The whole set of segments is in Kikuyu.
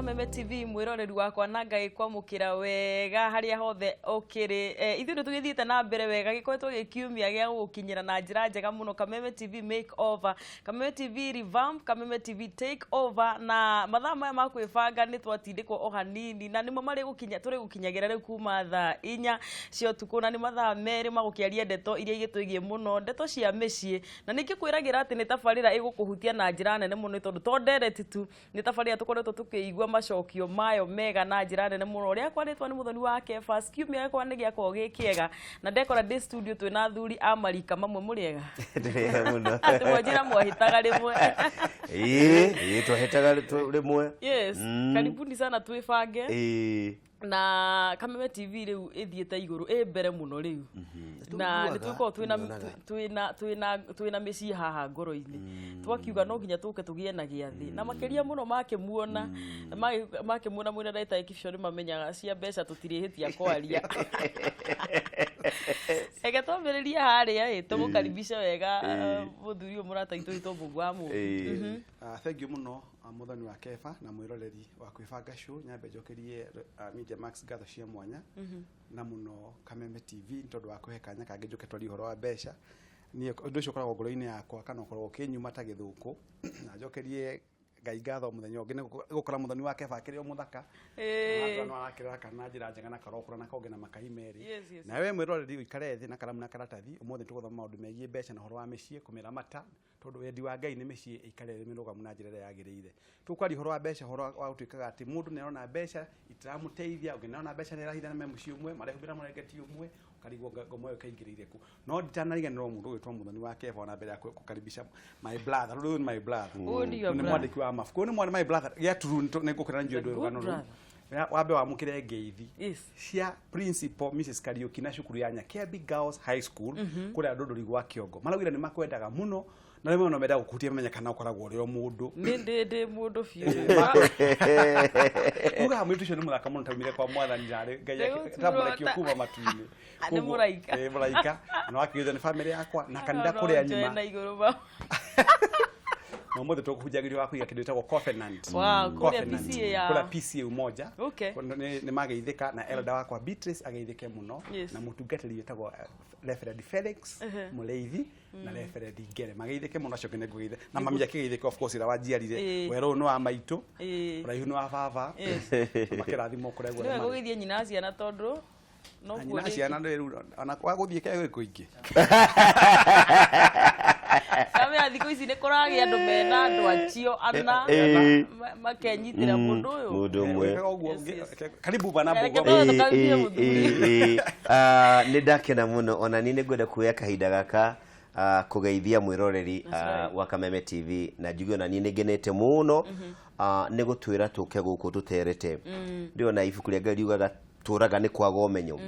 Kameme TV, mwĩroreri wakwa, na ngagĩkwamũkĩra wega harĩa hothe ũkĩrĩ. Ithuĩ nĩ tũgĩthiĩte na mbere wega, gĩkoretwo gĩ kiumia gĩa gũgũkinyĩra na njĩra njega mũno. Kameme TV make over, Kameme TV revamp, Kameme TV take over. Na mathaa maya ma kwĩbanga nĩ twatindĩkwo o hanini, na nĩmo marĩ gũkinya tũrĩ gũkinyagĩra rĩu kuma thaa 4 cia ũtukũ, na nĩ mathaa 2 ma gũkĩaria ndeto iria igĩtwĩgiĩ mũno, ndeto cia mĩciĩ. Na nĩ ngĩkwĩragĩra atĩ nĩ tabarĩra ĩgũkũhutia na njĩra nene mũno, nĩ tondũ to ndereti tu, nĩ tabarĩra tũkoretwo tũkĩigua macokio mayo mega na njĩra nene mũno. Rĩakwa rĩtwa nĩ Mũthoni wa Kefas. Kiumia gĩakwa nĩ gĩakorwo gĩ kĩega, na ndekora ndĩ studio twĩna athuri a marika mamwe. Mũrĩega? Ndĩrĩega mũno. Atĩ mwanjĩra mwahĩtaga rĩmwe. Ĩĩ, twahĩtaga rĩmwe. Yes. Karibuni sana twĩbange. Na Kameme TV rĩu ĩthiĩte igũrũ, ĩ mbere mũno rĩu, na nĩ tũgĩkorwo twĩna Nĩtuiguaga. twĩna mĩciĩ haha ngoro-inĩ. Twakiuga no nginya tũke tũgĩe na gĩathĩ, na makĩria mũno makĩmuona makĩmuona mwĩna ndagĩtarĩ Kibco, nĩ mamenyaga cia mbeca tũtirĩhĩtia kwaria. Reke twambĩrĩrie harĩa ĩ tũgũkaribisha wega, mũthuri ũyũ mũrata witũ wĩtwo Mũgũ wa Mũmbi. Thank you mũno, Mũthoni wa Kefa na mwĩroreri wa Kwĩbanga Show. Nyambe njokerie Media Max ngatho cia mwanya, na mũno Kameme TV, nĩ tondũ wa kũhe kanya kangĩ njũke twarie ũhoro wa mbeca. Niĩ ũndũ ũcio ũkoragwo ngoro-inĩ yakwa kana ũkoragwo ũkĩnyuma ta gĩthũkũ. Na njokerie Ngai ngatho mũthenya ũngĩ nĩ gũkora Mũthoni wa Kefa akĩrĩ o mũthaka. No arakĩrera kana na njĩra njega na karokũra na konge na makai merĩ. Nawe mwĩroreri ũikare thĩ na karamu na karatathi. Ũmũthĩ tũgũthoma maũndũ megiĩ mbeca na ũhoro wa mĩciĩ kũmĩramata, tondũ wendi wa Ngai nĩ mĩciĩ ĩikare ĩrĩ mĩrũgamu na njĩra ĩrĩa yagĩrĩire. Tũkwaria ũhoro wa mbeca, ũhoro wa gũtuĩkaga atĩ mũndũ nĩ arona mbeca itiramũteithia, ũngĩ nĩ arona mbeca nĩ arahithana me mũciĩ ũmwe, marehumbĩra mũrengeti ũmwe, ũkarigwo ngoma ĩyo ĩkaingĩrĩire kũ. No nditanariganĩrwo mũndũ ũgwĩtwo Mũthoni wa Keba, ona mbere ya kũkaribisha my brother, rĩu nĩ my brother. Ũyũ nĩ your Nĩ brother. mwandĩki wa mabuku. Ũyũ nĩ mwana my brother gĩa true, nĩ ngũkwĩra nĩ njũĩ The good rũgano rũu. brother. Wambe wamũkĩre ngeithi cia principal Mrs Kariuki na cukuru ya Nyakĩambi Girls High School kũrĩa Ndũndũri gwa Kĩongo. Maraugire nĩ makwendaga mũno, na rĩmwe no menda gũkũhutia mamenye kana ũkoragwo ũrĩ o mũndũ. Nĩ ndĩ mũndũ biũ. Ugaga mũirĩtu ũcio nĩ mũthaka mũno, taumire kwa mwathani narĩ Ngai Ndĩgũturwo tamũrekio kuma matu-inĩ. Ah, nĩ mũraika. Ĩĩ, mũraika na wakĩgithio nĩ bamĩrĩ yakwa na kanitha No kũrĩa njoe nyuma. na igũrũ ma. Na ũmũthĩ tũkũhunjagĩrio wa kũiga kĩndũ gĩtagwo covenant. Wow, kũrĩa Covenant. PCA ya- Kũrĩa PCA Umoja. Nĩ mageithĩka na elder wakwa Beatrice ageithĩke mũno, na mũtungatĩri wĩtagwo Reverend Felix Mũrĩithi na Reverend Ngere mageithĩke mũno. Acio nĩ ngũgeithĩ na mami akĩgeithĩka, of course, ĩrĩa wanjiarire. Werũ ũyũ nĩ wa maitũ, ũraihu nĩ wa baba. Makĩrathimwo kũrĩa guothe Nĩwe marĩ. gũgeithia nyina ciana, tondũ no Na kuo nyina ciana rĩu ona kwa gũthiĩ ke gwĩ kũingĩ. Kamera thikũ ici nĩ kũragĩa andũ mena andũ acio ana makenyitĩra mũndũ ũyũ. Mũndũ ũmwe. Wĩkaga ũguo. Yes. Karibu bana. Reke Mbogo. tũkaribie mũthuri. Nĩ ndakena mũno. Ona niĩ nĩ ngwenda kuoya kahinda gaka kũgeithia mwĩroreri That's right. wa Kameme TV, na njuge ona niĩ nĩ ngenete mũno nĩ gũtwĩra tũke gũkũ tũterete. Ndĩrona ibuku rĩa Ngai riugaga tũraga nĩ kwaga ũmenyo.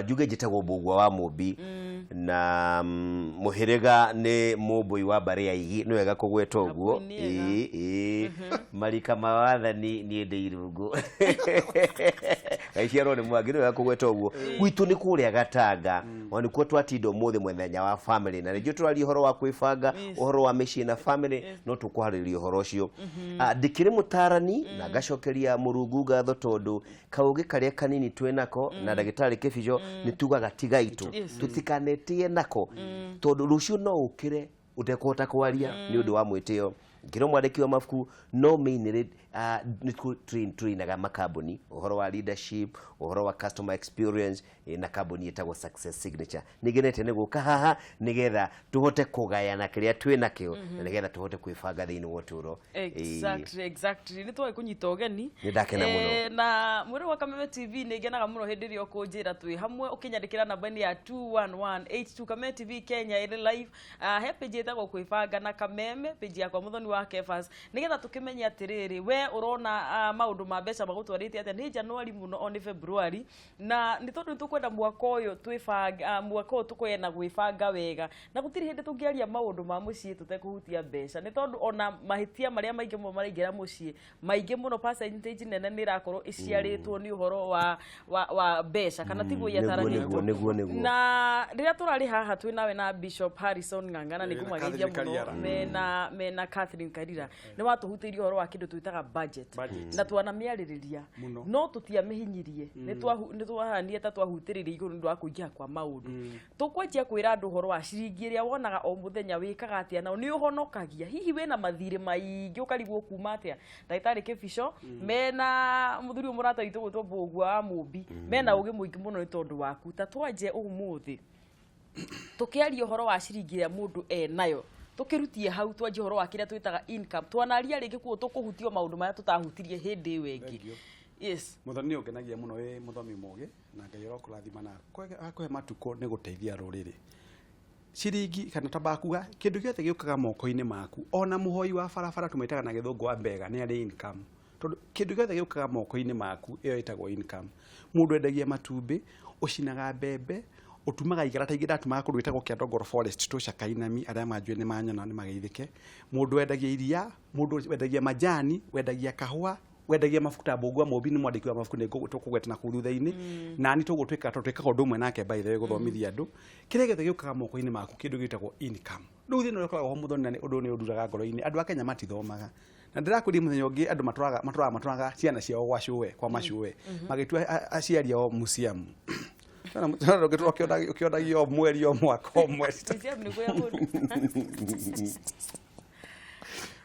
Njuge njĩtagwo Mbũgua wa Mũmbi, na mũhĩrĩga nĩ Mũmbũi wa mbarĩ ya Igi. Nĩ wega kũgweta ũguo. Ambũi nĩ ega. Ĩĩ, marika ma wathani niĩ ndĩ irũngũ gaiciarwo nĩ mwangi. Nĩ wega kũgweta ũguo. Gwitũ nĩ kũrĩa Gatanga, ona nĩkuo twatinda ũmũthĩ mũthenya wa family, na nĩnjũĩ tũraria ũhoro wa kwĩbanga, ũhoro wa mĩciĩ na family, no tũkwarĩrĩria ũhoro ũcio. Ndĩkĩrĩ mũtarani na ngacokeria Mũrungu ngatho, tondũ kaũgĩ karĩa kanini twĩ nako na ndagĩtarĩ Kĩbico nĩ tugaga tigaitũ tũtikanetĩe nako, tondũ rũciũ no ũkĩre ũtekũhota kwaria nĩ ũndũ wa mwĩtĩo. Ngĩrwo mwandĩki wa mabuku, no mainly nĩ trainaga makambuni ũhoro wa leadership, ũhoro wa customer experience, na kambuni ĩtagwo Success Signature. Nĩ ngenete nĩ gũka haha nĩgetha tũhote kũgayana kĩrĩa twĩ nakĩo, na nĩgetha tũhote kwĩbanga thĩinĩ wa ũtũũro. Exactly, nĩ twagĩ kũnyita ũgeni. Nĩ ndakena mũno. Na mwĩrĩ wa Kameme TV, nĩ ngenaga mũno hĩndĩ ĩrĩa ũkũnjĩra twĩ hamwe ũkĩnyandĩkĩra namba-inĩ ya 21182. Kameme TV Kenya ĩrĩ live. He page ĩtagwo Kwĩbanga na Kameme, page yakwa Mũthoni wa Kefas, nĩgetha tũkĩmenye atĩrĩrĩ, we ũrona maũndũ ma mbeca magũtwarĩte atĩa? Nĩ Januari mũno, o nĩ February, na nĩ tondũ nĩ tũkwenda mwaka ũyũ twĩbange, mwaka ũyũ tũkwenda gwĩbanga wega, na gũtirĩ hĩndĩ tũngĩaria maũndũ ma mũciĩ tũtekũhutia mbeca, nĩ tondũ ona mahĩtia marĩa maingĩ mũno maraingĩra mũciĩ, maingĩ mũno, percentage nene nĩ ĩrakorwo ĩciarĩtwo nĩ ũhoro wa mbeca, kana tiguo? Nĩguo, nĩguo, nĩguo, nĩguo. Na rĩrĩa tũrarĩ haha twĩ nawe na Bishop Harrison Ng'ang'ana, nĩ Ĩĩ, na ngũmageithia Catherine mũno Kariara. mena Catherine. Stephen Karira nĩ watũhutĩirie ũhoro wa kĩndũ twĩtaga budget. Budget. Na twanamĩarĩrĩria Mũno. no tũtiamĩhinyirie, nĩ twahanire ta twahutĩrĩirie igũrũ nĩ ũndũ wa kũingĩha kwa maũndũ. Tũkwanjia kwĩra andũ ũhoro wa ciringi ĩrĩa wonaga o mũthenya, wĩkaga atĩa nao, nĩ ũhonokagia? Hihi wĩna mathirĩ maingĩ ũkarigwo kuma atĩa? Ndagĩtarĩ Kĩbico mena mũthuri ũyũ mũrata witũ gwĩtwo Mbũgua wa Mũmbi mena ũgĩ mũingĩ mũno nĩ tondũ waku. Ta twanje ũmũthĩ tukiaria ũhoro wa ciringi ĩrĩa mũndũ enayo, tukirutie hau twanjie ũhoro wa kĩrĩa twĩtaga income. Twanaria rĩngĩ kuo tũkũhutio maũndũ marĩa tũtahutirie hĩndĩ ĩyo ĩngĩ. Thank you. Yes. Mũthoni, nĩ ũngenagia mũno wĩ mũthomi mũgĩ na Ngai arokũrathima na akũhe matukũ nĩ gũteithia rũrĩrĩ. Ciringi kana tabakuga kĩndũ gĩothe gĩũkaga moko-inĩ maku, ona mũhoi wa barabara tũmwĩtaga na gĩthũngũ wa mbega nĩ arĩ income, tondũ kĩndũ gĩothe gĩũkaga moko-inĩ maku ĩyo ĩtagwo income. Mũndũ endagia matumbĩ, ũcinaga mbembe, ũtumaga igara, ta ingĩ ndatumaga kũndũ gwĩtagwo Kĩandongoro Forest tũca Kainami, arĩa manjũĩ nĩ manyona nĩ mageithĩke. Mũndũ wendagia iria, mũndũ wendagia majani, wendagia kahũa, wendagia mabuku ta Mbũgua Mũmbi nĩ mwandĩki wa mabuku, nĩ tũkũgweta na kũu thutha-inĩ na nĩ tũgũtwĩka tondũ twĩkaga ũndũ ũmwe nake by the way gũthomithia andũ. Kĩrĩa gĩothe gĩũkaga moko-inĩ maku kĩndũ gĩtagwo income. Rĩu thĩna ũrĩa ũkoragwo ho mũthoni, na nĩ ũndũ nĩ ũnduraga ngoro-inĩ, andũ a Kenya matithomaga, na ndĩrakwĩria mũthenya ũngĩ andũ matwaraga ciana ciao gwa cũwe kwa macũwe magĩtua aciari ao museum. Ũkĩonagio o mweri o mwaka o mweri. Museum nĩ kũrĩa mũndũ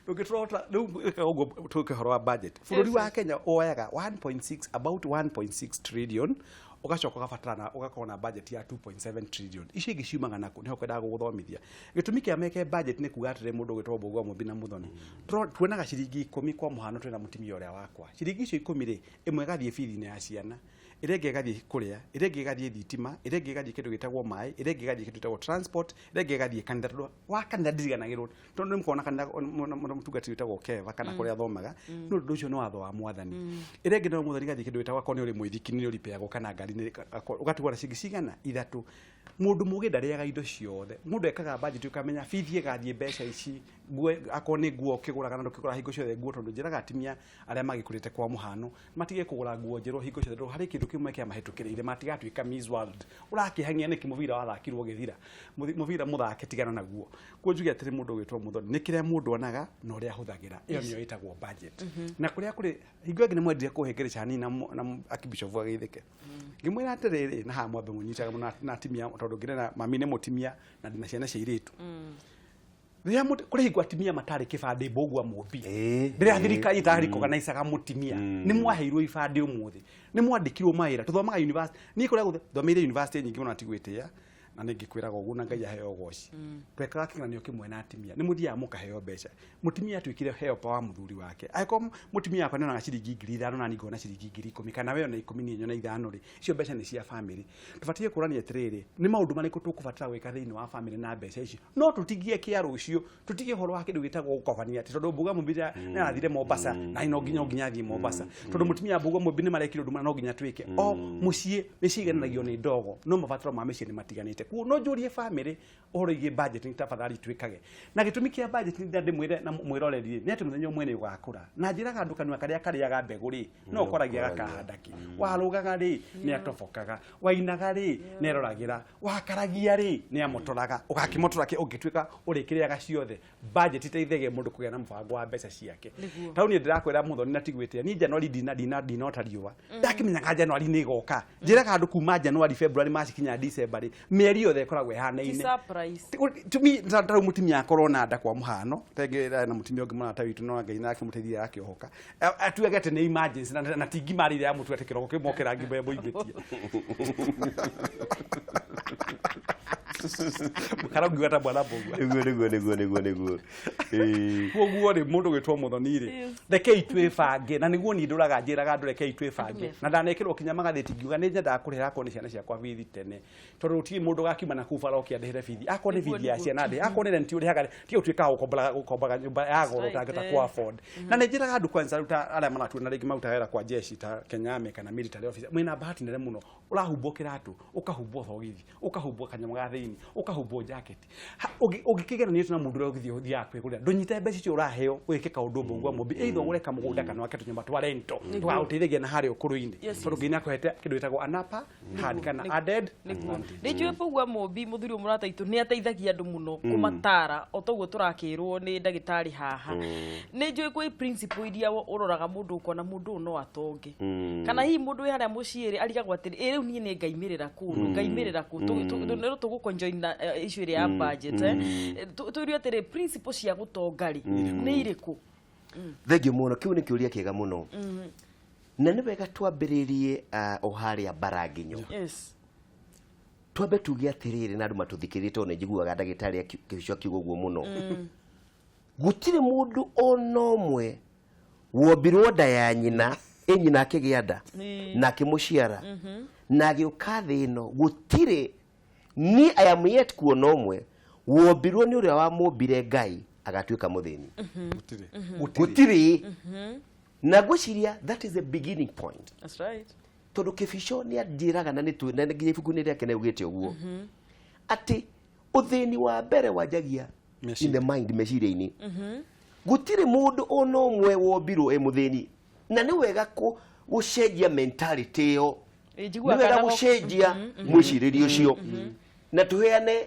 Ndũngĩtũrota rĩu ĩkaga ũguo. Tũke ũhoro wa budget. Bũrũri wa Kenya woyaga 1.6, about 1.6 trillion, ũgacoka ũgabatara na ũgakorwo na budget ya 2.7 trillion. Icio ingĩ ciumaga nakũ? Nĩho kwendaga gũgũthomithia. Gĩtũmi kĩa meke budget nĩ kuga atĩrĩ, mũndũ ũgĩtwo Mbũgua Mũmbi na Mũthoni, tuonaga ciringi 10 kwa mũhano, twĩna mũtumia ũrĩa wakwa, ciringi icio 10 rĩ, ĩmwe ĩgathiĩ bithi-inĩ ya ciana, ĩrĩa ĩngĩ ĩgathiĩ kũrĩa, ĩrĩa ĩngĩ ĩgathiĩ thitima, ĩrĩa ĩngĩ ĩgathiĩ kĩndũ gĩtagwo maĩ, ĩrĩa ĩngĩ ĩgathiĩ kĩndũ gĩtagwo transport, ĩrĩa ĩngĩ ĩgathiĩ kanitha, tondũ wa kanitha ndiriganagĩrwo, tondũ nĩ mũkona kanitha mũtungatĩri wĩtagwo Keva kana kũrĩa athomaga, no ũndũ ũcio nĩ watho wa mwathani. Ĩrĩa ĩngĩ no mwathani ĩgathiĩ kĩndũ gĩtagwo akorwo nĩ ũrĩ mũithiki nĩ ũripeagwo kana ngari nĩ ũgatigwo na ciringi cigana ithatũ. Mũndũ mũgĩ ndarĩaga indo ciothe. Mũndũ ekaga budget, ũkamenya bithi ĩgathiĩ mbeca ici, nguo akorwo nĩ nguo ũkĩgũraga na ndũkĩgũra hingo ciothe nguo, tondũ njĩraga atumia arĩa magĩkũrĩte kwa mũhano matige kũgũra nguo njerũ hingo ciothe, tondũ harĩ kĩndũ kĩmwe kĩamahĩtũkĩrĩire matigatuĩka Miss World. Ũrakĩhang'ia nĩkĩ mũbira wathakirwo ũgĩthira? Mũbira mũthake tigana naguo. Kuo njuge atĩrĩ, mũndũ ũgĩtwo Mũthoni, nĩ kĩrĩa mũndũ onaga na ũrĩa ahũthagĩra, ĩyo nĩyo ĩtagwo budget. Na kũrĩa kũrĩ hingo ĩngĩ nĩ mwendire kũhĩngĩrĩca hanini na akibishofu agĩthĩke, ngĩmwĩra atĩrĩrĩ, na haha mwambe mũnyitaga mũno na atimia, tondũ ngĩrĩ mami nĩ mũtimia na ndĩna ciana cia airĩtu. Rĩrĩa kũrĩ hingo atimia matarĩ kĩbandĩ, Mbũgua Mũmbi, rĩrĩa thirikari ĩtarĩkoganaicaga mũtimia, nĩ mwaheirwo ibandĩ, ũmũthĩ nĩ mwandĩkirwo mawĩra. Tũthomaga university, niĩ kũrĩa thomeire university nyingĩ mũno na tigwĩtĩa na nĩ ngĩkwĩraga ũguo na Ngai aheo ũgoci. Twekaga kĩgeranio kĩmwe na atimia, nĩ mũthiaga mũkaheo mbeca. Mũtimia atuĩkire helper wa mũthuri wake. Angĩkorwo mũtimia wakwa nĩonaga ciringi 5,000 na niĩ ngona ciringi 10,000, kana we ona 10 niĩ nyona 5 rĩ, icio mbeca nĩ cia family. Tũbatiĩ kũrania atĩrĩrĩ, nĩ maũndũ marĩkũ tũkũbatara gwĩka thĩinĩ wa family na mbeca icio, no tũtigie kĩa rũciũ, tũtige ũhoro wa kĩndũ gĩtagwo gũkobania, atĩ tondũ Mbũgua Mũmbi nĩ arathire Mombasa na no nginya athiĩ Mombasa, tondũ mũtumia wa Mbũgua Mũmbi nĩ marekire ũndũ mũna, no nginya twĩke. O mũciĩ mĩciĩ igananagio nĩ ndogo, no mabataro ma mĩciĩ nĩ matiganĩte. Kuo no njũrie family ũhoro igiĩ budgeting, tafadhali twĩkage. Na gĩtũmi kĩa budgeting na ndĩmwĩre na mwĩroreri nĩ atĩ mũthenya ũmwe nĩ ũgakũra, na njĩraga andũ kanua karĩa karĩaga mbegũ rĩ, no ũkoragia gakahanda kĩ. Warũgaga rĩ, nĩ atobokaga, wainaga rĩ, nĩ eroragĩra, wakaragia rĩ, nĩ amotoraga, ũgakĩmotora kĩ ũngĩtuĩka ũrĩkĩrĩaga ciothe. Budget iteithagia mũndũ kũgĩa na mũbango wa mbeca ciake. Tau niĩ ndĩrakwĩra Mũthoni na tigwĩtĩa, niĩ Januari ndinota riũa, ndakĩmenyaga Januari nĩ ĩgoka. Njĩraga andũ kuma Januari, February, March kinya December rĩ, mĩeri yothe ĩkoragwo Ti ĩhanaine. Surprise. Tumi ta rĩu mũtumia akorwo na nda kwa mũhano, tengĩ na mũtumia ũngĩ mũrata witũ, no Ngai nake mũteithia akĩohoka, atuage atĩ nĩ emergency na ti ngima rĩrĩa ya mũtu, atĩ kĩroko kĩmokĩra ngima ĩmũingĩtie kana ũngiuga ta mwana Mbũgua. Nĩguo. Ĩĩ. Koguo rĩ, mũndũ gwĩtwo Mũthoni rĩ, rekei twĩbange, na nĩguo niĩ ndũraga njĩraga andũ rekei twĩbange, na ndanekĩrwo kinya magathĩti ngiuga nĩ nyendaga kũrĩhĩra akorwo nĩ ciana ciakwa bithi tene, tondũ gũtirĩ mũndũ ũgakiuma na kũu bara oke andĩhĩre bithi. Akorwo nĩ bithi ya ciana ndĩ, akorwo nĩ rent ũrĩhaga, tiga ũtuĩkaga gũkombaga nyũmba ya goro Right, ũtangĩhota eh. kũ afford. Na nĩ njĩraga andũ kwanza rĩu ta arĩa maratuona rĩngĩ marutaga wĩra kwa jeshi ta Kenya Army kana military officer, mwĩna bahati nene mũno, ũrahumbwo kĩratũ, ũkahumbwo thogithi, ũkahumbwo kanyamũ ga thĩinĩ. Hanini ũkahumbwo jacket. Ũngĩkĩgeranio na mũndũ ũrĩa ũgĩthiĩ ũthiaga kwĩgũrĩra, ndũnyite mbeca icio ũraheo wĩke kaũndũ mbũgua mũmbi, either ũgũre kamũgũnda kana wake tũnyũmba twa rento tũgagũteithagia na harĩa ũkũrũ-inĩ, tondũ Ngai nĩakũhete kĩndũ gĩtagwo an upper hand kana added advantage. Nĩ njũĩ Mbũgua Mũmbi, mũthuri ũyũ mũrata witũ, nĩ ateithagia andũ mũno kũmatara o toguo tũrakĩrwo nĩ ndagĩtarĩ haha. Nĩ njũĩ kwĩ principle iria ũroraga mũndũ ũkona mũndũ ũyũ no atonge, kana hihi mũndũ wĩ harĩa mũciĩ rĩ arigagwo atĩrĩ, ĩ rĩu niĩ nĩ ngaimĩrĩra kũ, ngaimĩrĩra kũ? Nĩ tũgũkũ na issue ĩrĩa ya budget, eh. Tũrie atĩrĩ, principle cia gũtonga rĩ, nĩ irĩkũ? Thengiũ mũno. Kĩu nĩ kĩũria kĩega mũno na nĩ wega twambĩrĩrie o harĩa mbaranginyo. Twambe tuge atĩrĩrĩ, na andũ matũthikĩrĩrie, tondũ nĩ njiguaga ndagĩtarĩ Kĩbico akiuga ũguo mũno, gũtirĩ mũndũ ona ũmwe wombirwo nda ya nyina, ĩ nyina akĩgĩa nda na akĩmũciara na agĩũka thĩ ĩno. Gũtirĩ, niĩ I am yet kuona ũmwe wombirwo nĩ ũrĩa wamũmbire Ngai agatuĩka mũthĩni. Gũtirĩ. Gũtirĩ. Na ngwĩciria that is the beginning point. That's right. Tondũ Kĩbico nĩ anjĩraga na nĩ na nginya ibuku-inĩ rĩake nĩ augĩte ũguo atĩ ũthĩni wa mbere wanjagia in the mind, meciria-inĩ. Gũtirĩ mũndũ ona ũmwe wombirwo ĩ mũthĩni, na nĩ wega gũcenjia mentality ĩyo. Ĩ, Nĩ njiguaga wega kana gũcenjia mwĩcirĩrie ũcio na tũheane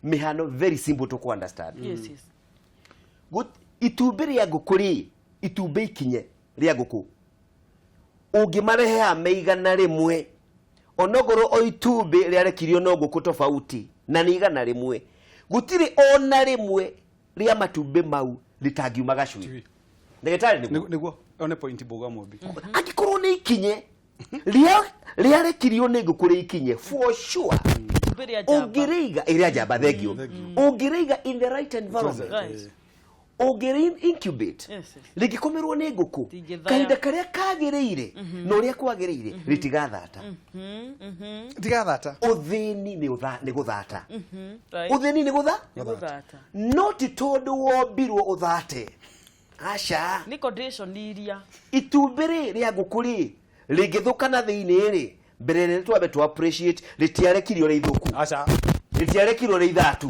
mĩhano very simple to understand. Itumbĩ rĩa ngũkũ rĩ, itumbĩ ikinye rĩa ngũkũ ũngĩmarehe haha me 100, onokorwo o itumbĩ rĩarekirio no ngũkũ tofauti na nĩ 100, gũtirĩ ona rĩmwe rĩa matumbĩ mau rĩtangiuma gacui. Cui. Ndagĩtarĩ, nĩguo? Nĩguo one point, Mbũgua Mũmbi. Angĩkorwo nĩ ikinye rĩarekirio nĩ ngũkũ rĩ ikinye, for sure Itumbĩ rĩa njamba. Ũngĩrĩiga ĩrĩa njamba, thengio, ũngĩrĩiga in the right environment, ũngĩrĩ incubate, rĩngĩkomerwo nĩ ngũkũ Rĩtingĩthaya. kahinda karĩa kagĩrĩire na ũrĩa kwagĩrĩire, rĩtigathata. Tigathata. Ũthĩni nĩ gũthata. Ũthĩni nĩ gũtha Nĩ gũthata. No ti tondũ wombirwo ũthate, aca. Nĩ condition iria Itumbĩ rĩ rĩa ngũkũ rĩ rĩngĩthũkana thĩinĩ rĩ, mbere rĩ twambe tũ appreciate rĩtiarekirio rĩ ithũku. Aca. Rĩtiarekirwo rĩ ithatu.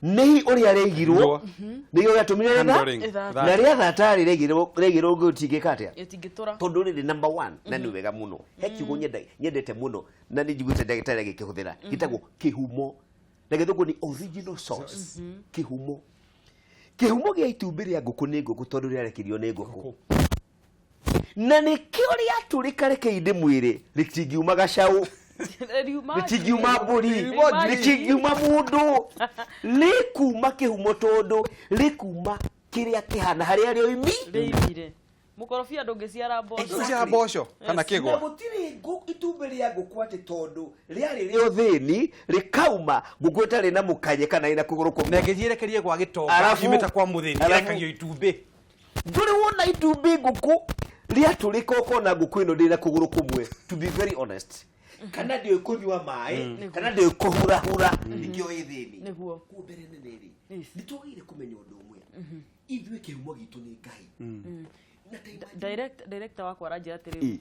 Nĩ hihi ũrĩa rĩigirwo Irwo. nĩguo rĩatũmire rĩtha Handling. Ĩthata. Na rĩathata rĩ, rĩigĩrwo gũtingĩka atĩa? Ĩtingĩtũra. Tondũ rĩrĩ number one, na nĩ wega mũno, he kiugo nyendete mũno na nĩ njiguĩte ndagĩtarĩ agĩkĩhũthĩra, gĩtagwo kĩhumo, na gĩthũngũ nĩ original source. Kĩhumo, kĩhumo gĩa itumbĩ rĩa ngũkũ nĩ ngũkũ, tondũ rĩarekirio nĩ ngũkũ na nĩkĩo rĩatũrĩka. Rekei ndĩmwĩre, rĩtingiuma gacaũ, Riuma rĩtingiuma mbũri, Riuma njui. Rĩtingiuma mũndũ, rĩkuma kĩhumo, tondũ rĩkuma kĩrĩa kĩhana harĩa rĩoimi. Rĩimire mũkorobia, ndũngĩciara mboco. Cia mboco kana Na kĩgwa. Gũtirĩ itumbĩ rĩa ngũkũ atĩ tondũ rĩarĩ rĩa ũthĩni rĩkauma ngũkũ ĩtarĩ na mũkanye kana ĩna kũgũrũ Na kũmwe. ĩngĩthiĩ ĩrekerie gwa gĩtonga yumĩte kwa mũthĩni, ĩrekagio itumbĩ. Ndũrĩ wona itumbĩ ngũkũ rĩatũrĩka ũkona ngũkũ ĩno ndĩna kũgũrũ kũmwe, to be very honest, kana ndĩũĩ kũnyua maĩ, kana ndĩũĩ kũhurahura, nĩkĩo ĩ thĩni. Kuo mbere nene rĩ, nĩ twagĩrĩire kũmenya ũndũ ũmwe, ithuĩ kĩhumo gitũ nĩ Ngai. Na ta imagine- Director wakwa aranjĩra atĩrĩ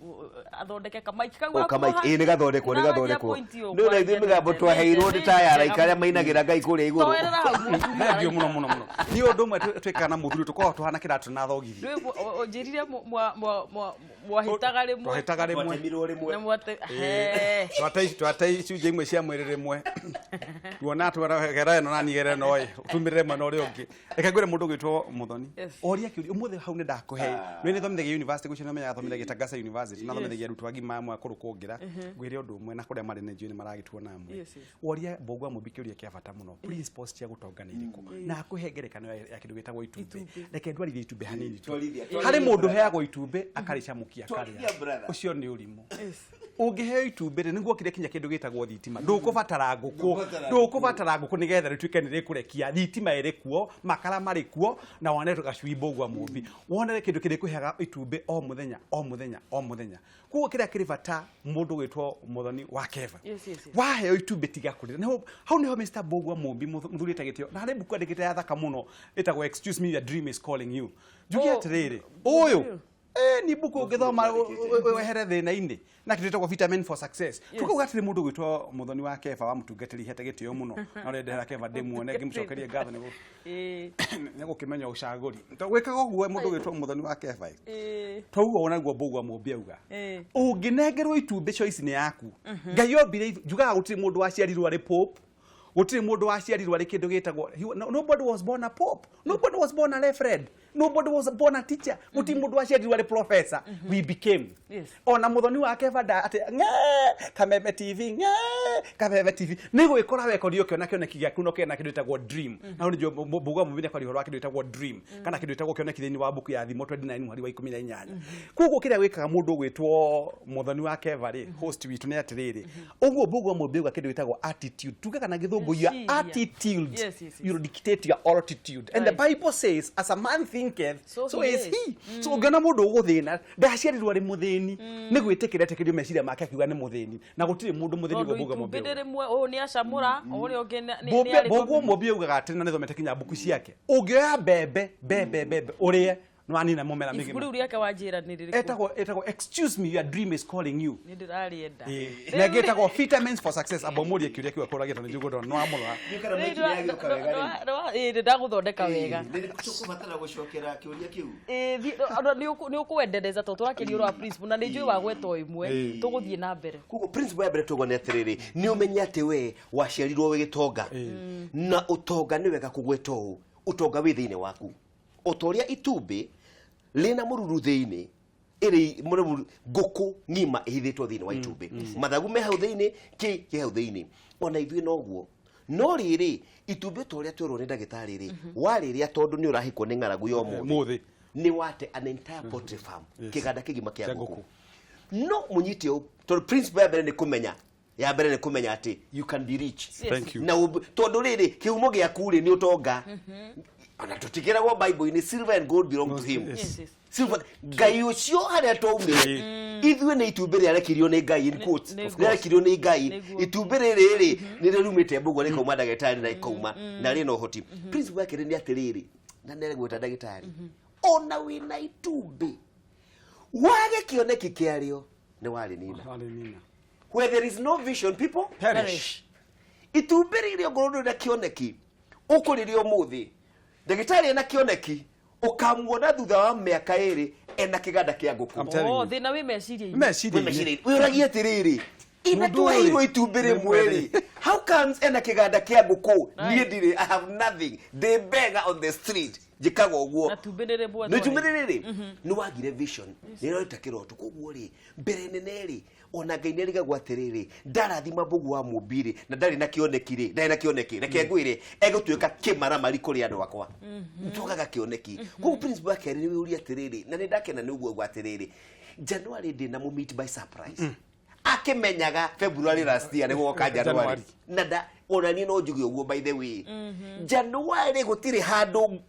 athondeke kamaiki kau. O kamaiki, ĩ nĩ gathondekwo, nĩ gathondekwo. Nĩ na ithuĩ mĩgambo twaheirwo nĩ ta ya araika arĩa mainagĩra Ngai kũrĩa igũrũ. Toerera hau, mũthuri. Thengiũ mũno mũno mũno. Niĩ ũndũ ũmwe twĩkaga na mũthuri, tũkoragwo tũhana kĩratũ na thogithi. Ũnjĩrire mwahĩtaga rĩmwe. Twahĩtaga rĩmwe. Twatemirwo rĩmwe. Na mwate he. Twate icunjĩ imwe cia mwĩrĩ rĩmwe, tuona twagera ĩno na niĩ gera ĩno ĩ tumĩrĩre mwena ũrĩa ũngĩ. Reke ngwĩre, mũndũ ũgwĩtwo Mũthoni, oria kĩũria ũmũthĩ hau nĩ ndakũhe. Nĩ nĩthomithagia university gũcio, nĩmenyaga thomithagia Tagasa University na thomithagia arutwo agima amwe akũrũ kũngĩra. Ngwĩre ũndũ ũmwe, na kũrĩa marĩ nĩ njũĩ nĩ maragĩtuona amwe. Woria Mbũgua Mũmbi kĩũria kĩa bata mũno, principles cia gũtonga nĩ irĩkũ, na akũhe ngerekano ya kĩndũ gĩtagwo itumbĩ. Reke ndwarithie itumbĩ hanini tu. Twarithia, Harĩ mũndũ ũheagwo itumbĩ akarĩcamũkia akarĩa. Twarithia, brother. Ũcio nĩ ũrimũ. Ũngĩheo itumbĩ rĩ, nĩguo kire kinya kĩndũ gĩtagwo thitima, ndũkũbatara ngũkũ. Ndũkũbatara. Ndũkũbatara ngũkũ nĩgetha rĩtuĩke nĩ rĩkũrekia thitima. Ĩrĩ kuo, makara marĩ kuo, na wone gacui, Mbũgua Mũmbi, wone kĩndũ kĩrĩkũheaga itumbĩ o mũthenya, o mũthenya, o mũthenya. Koguo kĩrĩa kĩrĩ bata, mũndũ gwĩtwo Mũthoni wa Keva, waheo itumbĩ tiga kũrĩra. Hau nĩho Mr. Mbũgua Mũmbi, mũthuri ĩtagĩtio na harĩ mbuku andĩkĩte ya thaka mũno ĩtagwo "Excuse Me, Your Dream Is Calling You". Njuge Oh, atĩrĩrĩ, ũyũ Ni mbuku ũngĩthoma wehere thĩna-inĩ na kĩndũ gĩtagwo vitamin for success. Tukauga atĩrĩ, mũndũ ũgwĩtwo Mũthoni wa Keba wa mũtungatĩri hete gĩtĩo mũno, na ũrendehera Keba ndĩmuone ngĩmũcokerie ngatho nĩ nĩ gũkĩmenya ũcagũri. To gwĩkaga ũguo mũndũ ũgwĩtwo Mũthoni wa Keba ĩ. Twauga ũguo naguo Mbũgua Mũmbi auga ũngĩnengerwo itumbĩ, choice nĩ yaku. Ngai ombire njugaga gũtirĩ mũndũ waciarirwo arĩ pope, gũtirĩ mũndũ waciarirwo arĩ kĩndũ gĩtagwo nobody was born a pope, nobody was born a reverend, nobody was born a teacher, gũtirĩ mũndũ waciarirwo arĩ professor. We became. Ona Mũthoni wa Keba nda atĩ ng'e Kameme TV, ng'e Kameme TV nĩ gwĩkora wekorire ũkĩona kĩoneki gĩaku na ũkĩona kĩndũ gĩtagwo dream. Na hau nĩnjũĩ Mbũgua Mũmbi nĩakwaria ũhoro wa kĩndũ gĩtagwo dream kana kĩndũ gĩtagwo kĩoneki thĩinĩ wa mbuku ya Thimo 29 mũhari wa 18. Koguo kĩrĩa wĩkaga mũndũ ũgwĩtwo Mũthoni wa Keba rĩ, host witũ, nĩ atĩrĩrĩ, ũguo Mbũgua Mũmbi auga kĩndũ gĩtagwo attitude, tugaga na Gĩthũngũ your Meciria. attitude Yes. you dictate your altitude, and the Bible says, as a man thinketh, so so he is is. he. So ũngĩona mũndũ ũgũthĩna, ndaciarirwo arĩ mũthĩni, nĩ gwĩtĩkĩra etĩkĩrio meciria make akiuga nĩ mũthĩni, na gũtirĩ mũndũ mũthĩni. Tondũ Ũguo Mbũgua itumbĩ Mũmbi nĩ auga. rĩmwe, ũyũ nĩ acamũra, ũrĩa ũngĩ nĩ arĩ. Mbũgua Mũmbi augaga atĩ, na nĩthomete kinya mbuku ciake, ũngĩoya mbembe mbembe mbembe ũrĩe, nĩwanina mũmera Ibuku mĩgima. rĩu rĩake wanjĩra nĩ rĩrĩkũ? Etagwo Excuse Me, Your Dream Is Calling You. Nĩ ndĩrarĩenda. Na ĩngĩ ĩtagwo Vitamins for Success. Amba ũmũrie kĩũria kĩu akũragia, tondũ nĩnjũĩ no amũrora. Ndagũthondeka wega. Tũkũbatara gũcokera kĩũria kĩu. Ĩĩ, nĩ ũkwendereza tondũ tũrakĩria ũhoro wa principle na nĩ njũĩ wagweta o ĩmwe, tũgũthiĩ na mbere. Koguo principle ya mbere tũgwo nĩ atĩrĩrĩ, nĩ ũmenye atĩ we waciarirwo wĩ gĩtonga, na ũtonga nĩ wega kũgweta ũũ, ũtonga wĩ thĩinĩ waku o ta ũrĩa itumbĩ rĩna mũruru thĩinĩ, ĩrĩ mũruru, ngũkũ ng'ima ĩhithĩtwo thĩinĩ wa itumbĩ, mathagu me hau thĩinĩ, kĩ kĩ hau thĩinĩ, ona ithuĩ noguo. No rĩrĩ, itumbĩ ta ũrĩa twerwo nĩ ndagĩtarĩ rĩ, warĩrĩa tondũ nĩ ũrahĩkwo nĩ ng'aragu ya ũmũthĩ, Mũthĩ. Nĩ wate an entire poultry farm, kĩganda kĩgima kĩa Kĩa ngũkũ. Ngũkũ. No mũnyite ũũ, tondũ principle ya mbere nĩ kũmenya, ya mbere nĩ kũmenya atĩ you can be rich. Thank you. Na tondũ rĩrĩ, kĩhumo gĩaku rĩ nĩ ũtonga, ona tũtikĩragwo Bible-inĩ, silver and gold belong to him. Silver, Ngai ũcio harĩa twaumire ithuĩ nĩ itumbĩ rĩarekirio nĩ Ngai, in quotes, rĩarekirio nĩ Ngai. Itumbĩ rĩrĩ rĩ nĩ rĩrumĩte mbũgua, rĩkauma ndagĩtarĩ na ĩkauma na rĩna ũhoti. Principle ya kerĩ nĩ atĩrĩrĩ, na nĩregwĩta ndagĩtarĩ, ona wĩna itumbĩ wage kĩoneki kĩarĩo, nĩ warĩnina. Warĩnina. Where there is no vision, people perish. Itumbĩ rĩrĩ ongorwo ndũrĩ na kĩoneki, ũkũrĩrĩa ũmũthĩ ndagĩtarĩ ena kĩoneki, ũkamuona thutha wa mĩaka 2 ena kĩganda kĩa ngũkũ. I'm telling Oh, you. thĩna wĩ meciria-inĩ. Meciria-inĩ. Wĩũragie atĩrĩrĩ, ina Mũndũ twaheirwo ũyũ itumbĩ rĩmwe rĩ, how comes ena kĩganda kĩa ngũkũ, niĩ ndirĩ? I have nothing, ndĩ beggar on the street, njĩkaga ũguo. Na tumbĩ nĩ rĩmwe. Nĩ itumbĩ rĩrĩ nĩ wagire vision, nĩ rĩrota kĩroto. Koguo rĩ, mbere nene rĩ, ona Ngai nĩ arigagwo atĩrĩrĩ, ndarathima Mbũgu wa Mũmbi rĩ, na ndarĩ na kĩoneki rĩ, ndarĩ na kĩoneki, reke ngwĩre egũtuĩka kĩmaramari kũrĩ andũ akwa. Twagaga kĩoneki. Koguo principle ya kerĩ nĩ wĩũrie atĩrĩrĩ, na nĩ ndakena nĩ ũguo ũguo atĩrĩrĩ, January ndĩ na mũmeet by surprise, akĩmenyaga February last year nĩ gwoka January. January. Na nda ona niĩ no njuge ũguo, by the way, January gũtirĩ handũ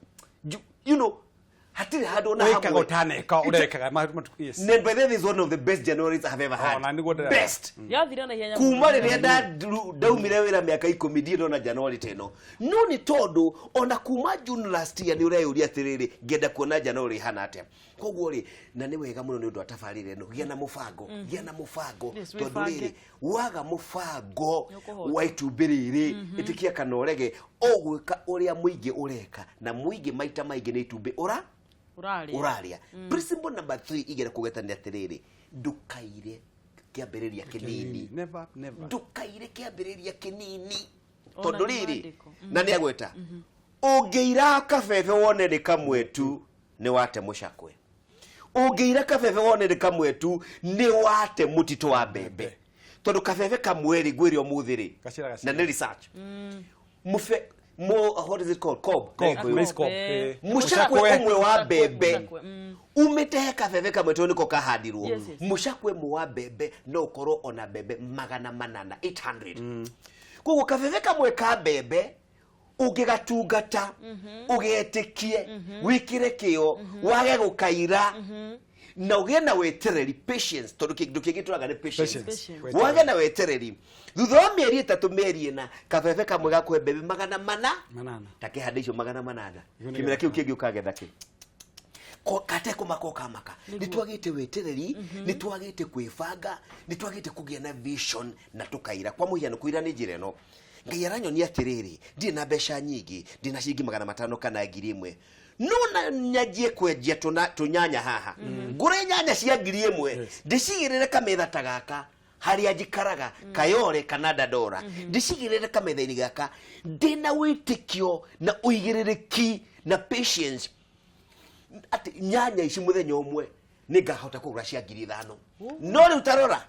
hatirĩ handũ ona Wĩkaga hamwe. ũtaneka ũrekaga yes. And by the way, this is one of the best Januaries I have ever had. Oh, na nĩguo ndĩrera. Best. Yathira na ihenya Kuma mũno. rĩrĩa ndaumire wĩra mĩaka 10, ndirĩ ndona January ta ĩno. No nĩ tondũ ona kuma June last year nĩ ũreyũria atĩrĩrĩ, ngĩenda kuona January ĩhana atĩa. Koguo rĩ, na nĩ wega mũno nĩ ũndũ wa tabarĩra ĩno, gĩa na mũbango, gĩa na mũbango, Yes, tondũ wĩbange. rĩrĩ, waga mũbango Nĩũkũhota. wa itumbĩ rĩrĩ, ĩtĩkia kana ũrege, ũgwĩka ũrĩa mũingĩ ũreka, na mũingĩ maita maingĩ nĩ itumbĩ ũra Ũrarĩa. Ũrarĩa. Principle number 3 igera kũgweta nĩ atĩrĩrĩ, ndũkaire kĩambĩrĩria kĩnini. Never, never. Ndũkaire kĩambĩrĩria kĩnini, Ona tondũ nĩ rĩrĩ, maandĩko. na nĩ agweta, ũngĩira kabebe wone nĩ kamwe tu, nĩ wate mũcakwe. Ũngĩira kabebe wone nĩ kamwe tu, nĩ wate mũtitũ wa mbembe, tondũ kabebe kamwe rĩ, ngwĩre ũmũthĩ rĩ, Gacĩra, na gacĩra. nĩ research, mũbe mo, what is it called, cob? Cob, Gĩkũyũ. maize cob, Mũcakwe Mũcakwe. ũmwe wa mbembe Mũcakwe, umĩte he kabebe kamwe, tondũ nĩko kahandirwo. Mũcakwe ũmwe wa mbembe no ũkorwo ona mbembe 800, 800. Koguo kabebe kamwe ka mbembe ũngĩgatungata, ũgetĩkie, wĩkĩre kĩo, wage gũkaira, na ũgĩe na wetereri, patience, tondũ kĩndũ kĩngĩ tũraga nĩ patience. Patience. Patience. Wage na wetereri, thutha wa mĩeri 3, mĩeri 4, kabebe kamwe gakũhe mbembe 800. 800. Ta kĩhande icio 800, Icio nĩ kĩmera kĩu kĩngĩ ũkagetha kĩ. Katekũmaka ũkamaka. Nĩ twagĩte wetereri, nĩ twagĩte kwĩbanga, nĩ twagĩte kũgĩa na vision na tũkaira. Kwa mũhiano, kũira nĩ njĩra ĩno. Ngai aranyonia atĩrĩrĩ, ndirĩ na mbeca nyingĩ, ndĩ na ciringi 500 kana 1000, no na nyanjie kwendia tũnyanya haha, ngũre nyanya cia 1000, ndĩcigĩrĩre kametha ta gaka harĩa njikaraga Kayore kana Dandora, ndĩcigĩrĩre kametha-inĩ gaka ndĩna wĩtĩkio na ũigĩrĩrĩki na patience atĩ nyanya ici mũthenya ũmwe nĩ ngahota kũgũra cia 5000. No rĩu tarora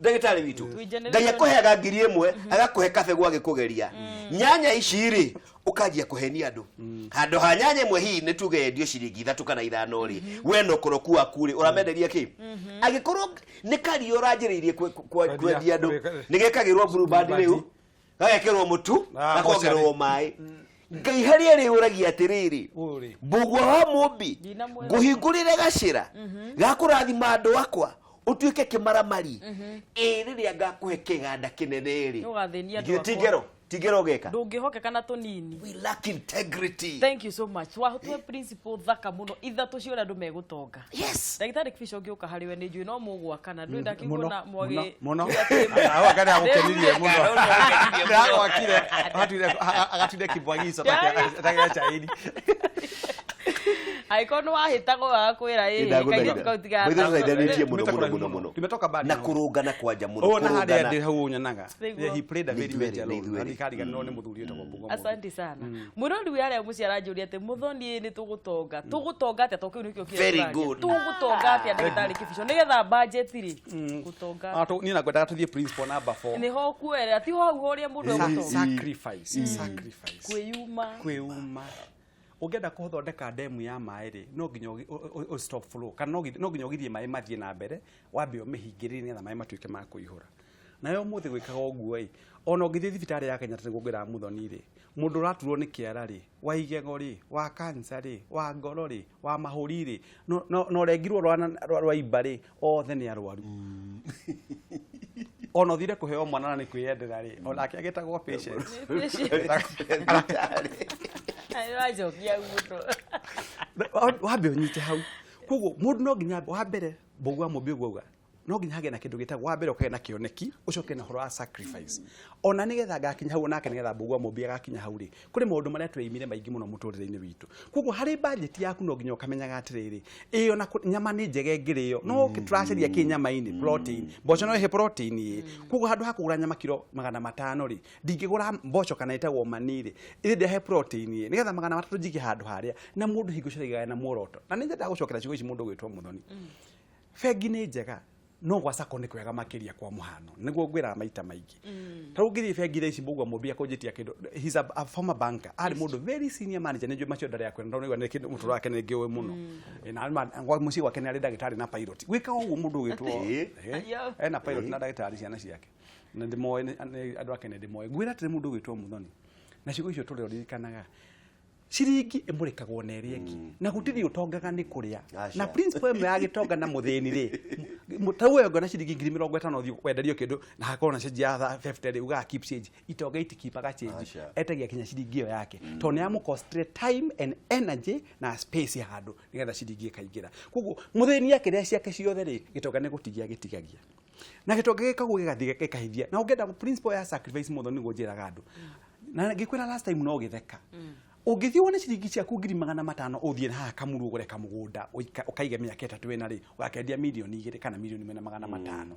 ndagĩtarĩ witũ, Twĩ generation- Ngai akũheaga 1000, agakũhe kabegũ agĩkũgeria. Nyanya ici rĩ, ũkanjia kũhenia andũ. Handũ ha nyanya ĩmwe hihi nĩ tuge yendio ciringi 3 kana 5 rĩ, we na ũkoroku waku rĩ, ũramenderia kĩ? Angĩkorwo nĩ karia ũranjĩrĩirie kwendia andũ, nĩ gekagĩrwo Blue Band rĩu, gagekĩrwo mũtu, gakongererwo maĩ. Ngai harĩa rĩ ũragia atĩrĩrĩ, Ũrĩ. Mbũgua wa Mũmbi, Ndinamwĩra. ngũhingũrĩre gacĩra ga kũrathima andũ akwa, ũtuĩke kĩmaramari. Ĩ rĩrĩa ngakũhe kĩganda kĩnene rĩ, Nĩũgathĩnia andũ githĩ ti akwa. ngero, ti ngero ũgeka? Ndũngĩhokeka na tũnini. We lack integrity. Thank you so much. Twahũtue principle thaka mũno ithatũ cia ũrĩa andũ megũtonga. Ndagĩtarĩ Kibisho, ngĩũka harĩ we nĩ njũĩ no mũgwakana ndũĩ ndakĩiguo na mwagĩ Mũno aho anga nĩagũkenirie mũno, nĩagwakire agatuire kibwagico takĩa chaini. Angĩkorwo nĩ wahĩtagwo agakwĩra ĩ kairĩtu kau thaithanĩtie mũno Tumetoka mũno kũraihu mũno mũno. Mũno. Tumetoka mbali Na mũno. kũrũngana kwanja mũno. Oh, na harĩa Kũrũngana. ndĩ hau nyonaga. Nĩguo. Yeah, he played a very Nĩ ithuerĩ, major nĩ role. ithuerĩ. Na ndikariganĩrwo nĩ mũthuri wĩtagwo Mbũgua Mũmbi. Asante sana. Mũrori wĩ arĩa mũciĩ aranjũria atĩ, Mũthoni, nĩ tũgũtonga, tũgũtonga atĩa? To kĩu nĩkĩo kĩrĩa Very tũraria. good. Tũgũtonga atĩa, ndagĩtarĩ Kĩbico, nĩgetha budget rĩ, gũtonga? Ah, niĩ na ngwendaga tũthiĩ principle number 4. Nĩho kuerera, ti hau ũrĩa mũndũ egũtonga. Sacrifice, sacrifice. Kwĩyuma. Kwĩuma. Ũngĩenda kũthondeka ndemu ya maĩ rĩ, no nginya stop flow, kana no nginya ũgirie maĩ mathiĩ na mbere, wambe ũmĩhingĩrĩrie nĩgetha maĩ matuĩke ma kũihũra. Nayo ũmũthĩ gwĩkaga ũguo ĩ, ona ũngĩthiĩ thibitarĩ ya Kenyatta nĩguo ngwĩraga Mũthoni rĩ, mũndũ ũraturwo nĩ kĩara rĩ, wa igego rĩ, wa cancer rĩ, wa ngoro rĩ, wa mahũri rĩ, no ũrengirwo rwa imba rĩ, othe nĩ arwaru. Ona ũthire kũheo mwana na nĩ kwĩyendera rĩ, onake agĩtagwo patient. Wacokia mũno. Wambe ũnyite hau. Koguo mũndũ no nginya wa mbere, Mbũgua Mũmbi ũguo auga, no nginya hagĩe na kĩndũ gĩtagwo, wa mbere ũkagĩa na kĩoneki, ũcoke na ũhoro wa sacrifice. Ona nĩgetha ngakinya hau, onake nĩgetha Mbũgua Mũmbi agakinya hau rĩ, kũrĩ maũndũ marĩa tweimire maingĩ mũno mũtũrĩre-inĩ witũ. Koguo harĩ budget yaku no nginya ũkamenyaga atĩrĩrĩ, ĩ ona nyama nĩ njega ĩngĩrĩo, no tũracaria kĩ nyama-inĩ? Protein. Mboco no ĩhe protein ĩ. Koguo handũ ha kũgũra nyama kiro 500 rĩ, ndingĩgũra mboco kana ĩtagwo mani rĩ, ĩrĩ ndĩhe protein ĩ, nĩgetha 300 njige handũ harĩa. Na mũndũ hingo ciothe aigaga na muoroto. Na nĩ nyendaga gũcokera ciugo ici mũndũ ũgwĩtwo Mũthoni. Bengi nĩ njega, no gwa sacco nĩ kwega makĩria. Kwa mũhano, nĩguo ngwĩraga maita maingĩ, ta rĩu ũngĩthiĩ bengi thaa ici, Mbũgua Mũmbi akũnjĩtia kĩndũ, he's a former banker, arĩ mũndũ very senior manager, nĩ njũĩ macio ndarĩ akwĩra tondũ nĩgua nĩ kĩndũ mũtũrĩre wake nĩ ngĩũĩ mũno. Na gwa mũciĩ gwake nĩ arĩ ndagĩtarĩ na pilot. Gwĩka ũguo mũndũ ũgwĩtwo Yo. ena pilot na ndagĩtarĩ, ciana ciake na ndĩmoĩ, andũ ake nĩ ndĩmoĩ. Ngwĩra atĩrĩ, mũndũ ũgwĩtwo Mũthoni, na ciugo icio tũrĩ ũririkanaga, ciringi ĩmũrĩkagwo na ĩrĩa ĩngĩ, na gũtirĩ ũtongaga nĩ kũrĩa. Aca. Na principle ĩmwe ya gĩtonga na mũthĩni rĩ, ta we ũngĩona ciringi 50,000 ũthiĩ wenderio kĩndũ na hakorwo na change ya 50 rĩ, ugaga keep change. Itonga itikipaga change. Aca. Etagia kinya ciringi ĩyo yake tondũ nĩ yamũcostire time and energy na space handũ nĩgetha ciringi ĩkaingĩra. Koguo mũthĩni akĩrĩa ciake ciothe rĩ, gĩtonga nĩ gũtigia gĩtigagia, na gĩtonga gĩkagwo gĩgathiĩ gĩkahithia. Na ũngĩenda principle ya sacrifice, mũthoni, nĩguo njĩraga andũ na ngĩkwĩra last time no gĩtheka, ũngĩthiĩ wone ciringi ciaku 500,000, ũthiĩ haha Kamuru ũgũre kamũgũnda, ũkaige mĩaka 3 ĩna rĩ, ũgakendia 2 mirioni kana 1,500,000.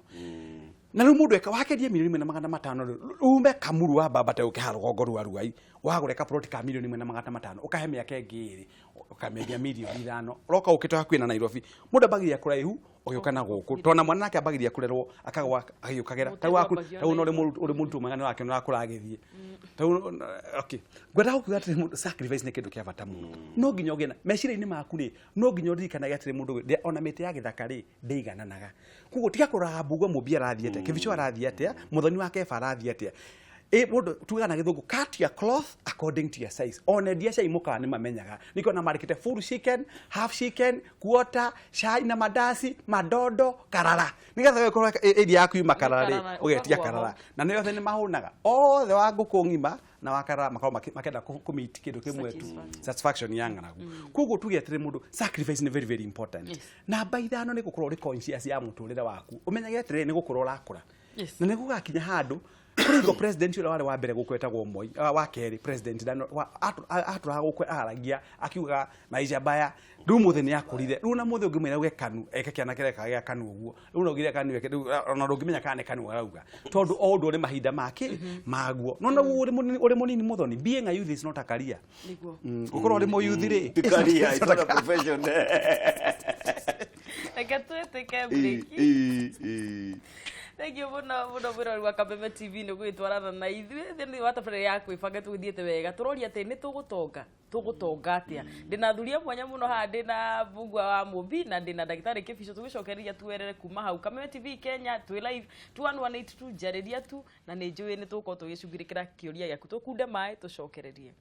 Na rĩu mũndũ eka wakendia 1,500,000 rĩ, ume Kamuru wambambate ũke haha rũgongo rwa Ruai wagũre kaploti ka 1,500,000, ũkahe mĩaka ĩngĩ 2, ũkamĩendia 5 mirioni. Ũroka ũkĩte hakuhĩ na Nairobi. Mũndũ ambagĩrĩria kũraihu ũgĩũka na gũkũ, tondũ na mwana nake ambagĩrĩria kũrerwo akagwa agĩũkagĩra. Tarĩu waku tarĩu no ũrĩ mũrutwo mwega nĩ ũrakĩona ũrakũra agĩthiĩ. Tarĩu okay, ngwendaga gũkiuga atĩrĩ, mũndũ, sacrifice nĩ kĩndũ kĩa bata mũno. No nginya ũgĩe na meciria-inĩ maku rĩ, no nginya ũririkanage atĩrĩ, mũndũ ona mĩtĩ ya gĩthaka rĩ, ndĩigananaga. Koguo tiga kũroraga Mbugua Mũmbi arathiĩ atĩa, Kĩbico arathiĩ atĩa, Mũthoni wa Keba arathiĩ atĩa. Ĩ mũndũ tugaga na gĩthũngũ, "Cut your cloth according to your size." Ona endia cai mũkawa nĩ mamenyaga, nĩkĩo na marĩkĩte full chicken, half chicken, quarter cai na mandaci, madondo, karara, nĩgetha we ũkorwo area yaku yuma karara rĩ, Karara, ũgetia ũkagwa ho. karara. Na nĩ othe nĩ mahũnaga othe wa ngũkũ ng'ima. Na Wakarara makorwo makĩenda kũ meet kĩndũ kĩmwe tu. Satisfaction. Satisfaction ya ng'aragu. Koguo tuge atĩrĩ, mũndũ sacrifice nĩ very very important. Namba 5 nĩ gũkorwo ũrĩ conscious ya mũtũrĩre waku, ũmenyage atĩrĩrĩ, nĩ gũkũra ũrakũra na nĩ gũgakinya handũ kũrĩ hingo president ũrĩa warĩ wa mbere gũkũ etagwo Moi, wa kerĩ president atũraga gũkũ aragia akiuga maisha baya. Rĩu mũthĩ nĩ akũrire, rĩu na mũthĩ ũngĩmwĩra uge Kanu eke kĩana kĩreka gĩa Kanu ũguo, rĩu no ugire Kanu eke rĩu ona ndũngĩmenya kana nĩ Kanu arauga, tondũ o ũndũ ũrĩ mahinda make maguo. No naguo ũrĩ mũnini, mũthoni, being a youth is not a career. Gũkorwo ũrĩ mũyuthi rĩ, Ti career, it's not a profession. Reke twĩtĩke break. Thank you muno muno, mwĩrori wa Kameme TV, nĩ gũgĩtwarana na ithuĩ thĩinĩ wa tabarĩra ya Kwĩbanga. Tũgĩthiĩte wega, tũroria atĩ nĩ tũgũtonga, tũgũtonga atĩa? Ndĩna athuri a mwanya mũno haha, ndĩna Mbugua wa Mũmbi na ndĩna ndagĩtarĩ Kĩbico. Tũgĩcokereria tuerere kuma hau. Kameme TV Kenya twĩ live 21182, njarĩria tu na nĩ njũĩ nĩ tũgũkorwo tũgĩcugurĩkĩra kĩũria gĩaku. Tũkunde maĩ, tũcokererie.